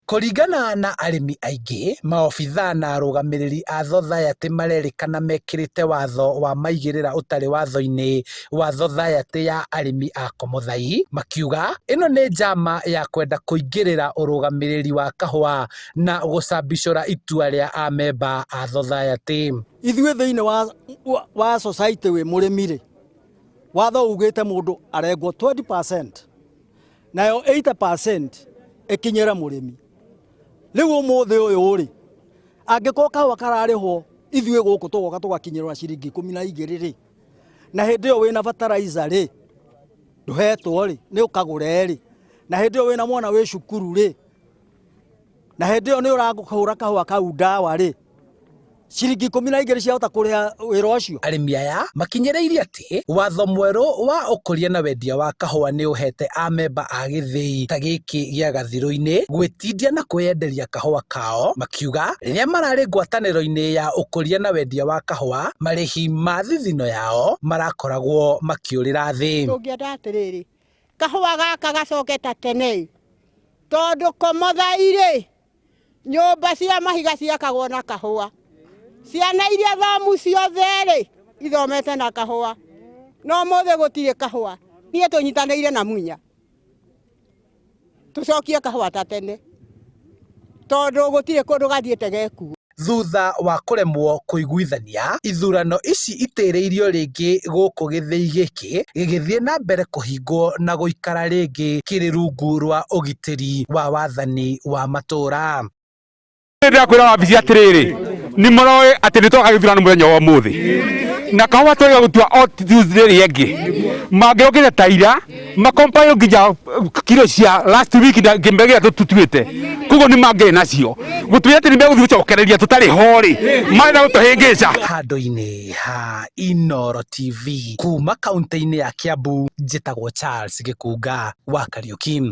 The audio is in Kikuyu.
Kũringana na arĩmi aingĩ, maobithaa na arũgamĩrĩri a thothayatĩ marerĩkana mekĩrĩte watho wa maigĩrĩra ũtarĩ watho-inĩ wa thothayatĩ ya arĩmi a Komothai, makiuga ĩno nĩ njama ya kwenda kũingĩrĩra ũrũgamĩrĩri wa kahũa na gũcambicũra itua rĩa amemba a thothayatĩ. Ithuĩ thĩinĩ wa, wa society wĩ mũrĩmi rĩ, watho ugĩte mũndũ arengwo 20% nayo 80% ĩkinyĩre mũrĩmi. Rĩu ũmũthĩ ũyũ rĩ, angĩkorwo kahũa kararĩhwo ithuĩ gũkũ tũgoka tũgakinyĩrwo na ciringi 12 rĩ, na hĩndĩ ĩyo wĩna fertilizer rĩ, ndũhetwo rĩ, nĩ ũkagũre rĩ, na hĩndĩ ĩyo wĩna mwana wĩ cukuru rĩ, na hĩndĩ ĩyo nĩ ũrahũra kahũa kau ndawa rĩ, ciringi 12 ciahota kũrĩha wĩra ũcio. Arĩmi aya makinyĩrĩirie atĩ watho mwerũ wa ũkũria na wendia wa kahũa nĩ ũhete amemba a gĩthĩi ta gĩkĩ gĩa Gathirũ-inĩ gwĩtindia na kwĩyenderia kahũa kao, makiuga rĩrĩa mararĩ ngwatanĩro-inĩ ya ũkũria na wendia wa kahũa marĩhi ma thithino yao marakoragwo makĩũrĩra thĩ. Tũngĩenda atĩrĩrĩ, kahũa gaka gacoke ta tene tondũ Komothai-rĩ, nyũmba cia mahiga ciakagwo na kahũa. Ciana iria thomu ciothe-rĩ, ithomete na kahũa. No ũmũthĩ gũtirĩ kahũa. Niĩ tũnyitanĩire na Munya tũcokie kahũa ta tene tondũ gũtirĩ kũndũ gathiĩte gekuo. Thutha wa kũremwo kũiguithania, ithurano ici itĩrĩirio rĩngĩ gũkũ gĩthĩi gĩkĩ gĩgĩthiĩ na mbere kũhingwo na gũikara rĩngĩ kĩrĩ rungu rwa ũgitĩri wa wathani wa matũũra. Ndĩrakwĩra wabici atĩrĩrĩ, nĩ mũroĩ atĩ nĩ twoka gĩthurano mũthenya wa ũmũthĩ na kahũa twagĩrĩirwo gũtua o Tuesday ĩrĩa ĩngĩ mangĩrokĩte ta ira makompayo nginya kilo cia last week na kĩmbe gĩrĩa tũtuĩte koguo nĩ mangĩrĩ nacio gũtuĩra atĩ nĩ megũthiĩ gũcokereria tũtarĩ ho rĩ marenda gũtũhĩngĩca. Handũ-inĩ ha Inooro TV kuma kaũntĩ-inĩ ya Kiambu, njĩtagwo Charles Gĩkunga wa Kariuki.